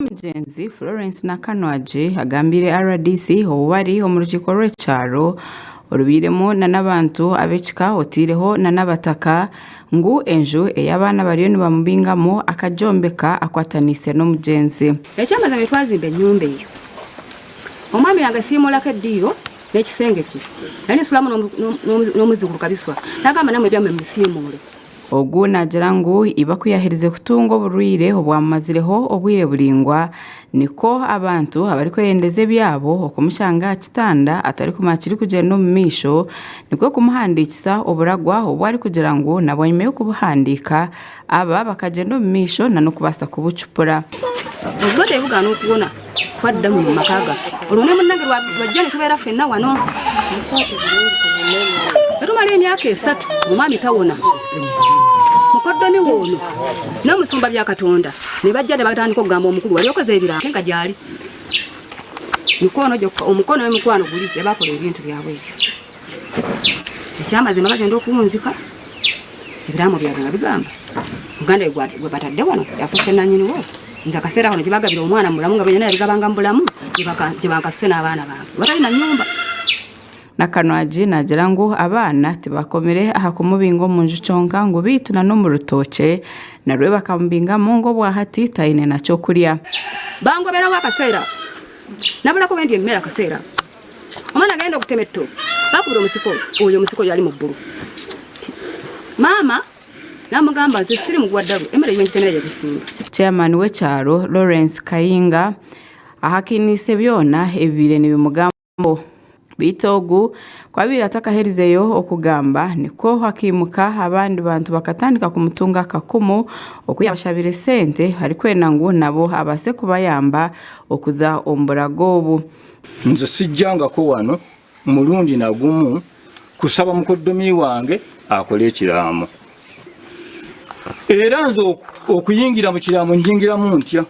Omugyenzi Florence Nakanwagi agambiire rdc obu bari omu rukiiko rw'ekyaro orubairemu n'abantu ab'ekika otaireho n'abataka ngu enju ei abaana bariyo nibamubingamu akagyombeka akwataniise n'omugyenzi. Ekyamazima twazimba enyumba eyo omwami yange siimurako eddiiro n'ekisenge kye nari nsulamu n'omwizukuru kabiswa nagamba namwe ebyamwe mubisiimuure. Ogu naagira ngu iba ku yaaherize kutunga oburwaire obwamumazireho obwire buraingwa, nikwo abantu abarikweyendeza ebyabo okumushanga aha kitanda atarikumanya kirikugyenda omu maisho, nikwo kumuhandiikisa oburagwa obu arikugira ngu na bwanyima y'okubuhandiika, aba bakagyenda omu maisho n'okubaasa kubucupura. Obulwadde bwe bugaana okuwona twadda muno mu maka gaffe olwo ne munnange lwajja ne tubeera ffenna wano ne tumala emyaka esatu omwami tawona mukoddomi we ono n'omusumba Byakatonda ne bajja ne batandika okugamba omukulu wali okoze ebiraamo ate nga gyali mikono gyokka omukono emikwano guli gye bakola ebintu byabwe ebyo ekyamazima bagenda okuwunzika ebiraamo byabwe nga bigamba muganda we gwe batadde wano yafuuse nanyini wo nze akaseera kano gyebagabira omwana mubulamu nga byona yabigabanga mubulamu gyebankasuse n'abaana bange batalina nyumba. Nakanwagi naagira ngu abaana tibakomire aha kumubinga omu nju kyonka ngu beitu na n'omu rutookye narwo bakamubingamu ngu obwahati taine na ky'okurya. Bangoberaho akaseera ako nabulako bwendya emmere akaseera ako omwana agenda okutema ettooke bakubira omusika oyo omusika oyo ali mu bbulu maama namugamba nze siri mugwa ddalu emmere gyengitemera yagisimba. Chairman w'ekyaro Lawrence Kayinga ahakiniise byona ebibaire nibimugambwaho. Beitu ogu ku abaire atakaherizeyo okugamba nikwo hakaimuka abandi bantu bakatandika kumutunga akakumu oku yaabashabire sente arikwenda ngu nabo abaase kubayamba okuza omu burago obu. Nze sijjangako wano mulundi na gumu kusaba mukoddomi wange akole ekiraamo. Era nze okuyingira mu kiraamo njingiramu ntya?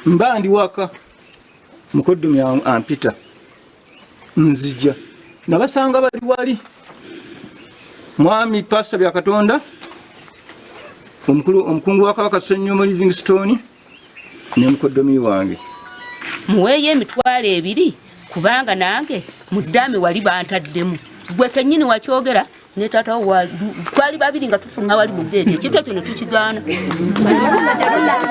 Mba ndi waka. Mukoddomi ampita nzija nabasanga bali wali mwami pasita Byakatonda omukulu omukungu wa Kabaka Ssenyomo Livingstone ne mukoddomi wange. Muweeyo emitwalo ebiri kubanga nange mu ddaame wali bantaddemu. Gwe kennyini wakyogera ne taata wo twali babiri nga tufuluma wali mu geeti ekintu ekyo ne tukigaana.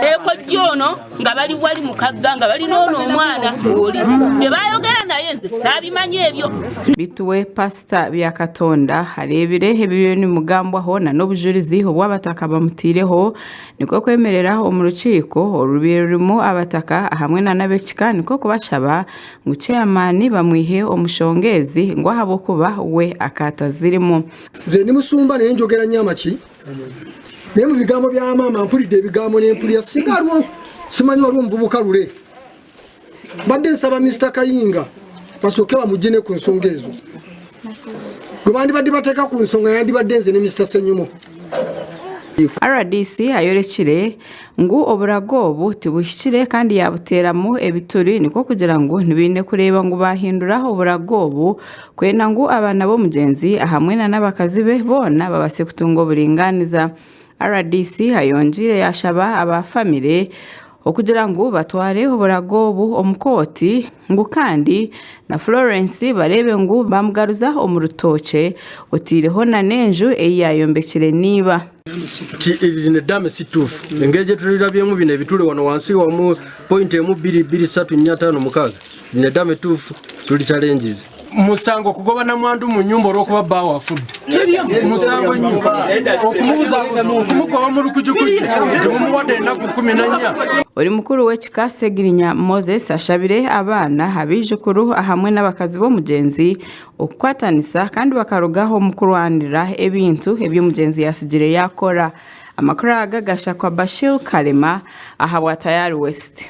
Ekojja ono nga bali wali mu kagga nga bali n'ono omwana oli bye baayogera naye nze saabimanyi ebyo. Beitu we Pasita Byakatonda areebire ebiriyo nibimugambwaho na n'obujurizi obu abataka bamuteireho nikwo kwemerera omu rukiiko orubaire rurimu abataka hamwe na n'ab'ekika nikwo kubashaba ngu ceyamaani bamwihe omu shonga ezi ngu ahabw'okuba we akaatazirimu. Nze ndi musumba naye njogera nnyo amaki naye mu bigambo bya maama mpulidde ebigambo nempulira singa aliwo simanyi waliwo omuvubuka lule mbadde nsaba Mister Kayinga basooke bamugine ku nsonga ezo gwe bandibadde bateeka ku nsonga yandibadde nze ne Mister Ssenyumo. Rdc ayorekire ngu oburago obu tibuhikire kandi yaabuteeramu ebituri nikwo kugira ngu nibaine kureeba ngu baahindura oburago obu kwenda ngu abaana b'omugyenzi ahamwe na n'abakazi be boona babaase kutunga oburingaaniza. Rdc ayongyeire yaashaba aba famire okugira ngu batware oburago obu omu kooti ngu kandi na Florence bareebe ngu baamugaruza omu rutookye otaireho na n'enju ei yaayombekire n'iba. Lino eddaame si ttuufu engeri gye tulirabyemu bino ebituli wano wansi wamu pointi emu bbiri bbiri ssatu nnya ttaano mukaaga lino eddaame ttuufu tuli challenges. Musango kugoba namwandu mu nyumba olwokuba bbaawe afudde musango nnyo okumubuza okumugoba mu lukujukuju temumuwadde ennaku 14. Ori mukuru w'ekika Ssegirinya Moses ashabire abaana, abaijukuru ahamwe n'abakazi b'omugyenzi okukwatanisa kandi bakaruga omu kurwanira ebintu ebi omugyenzi yaasigire yaakora. Amakuru aga gashakwa Bashir Kalema ahabwa Tayari West.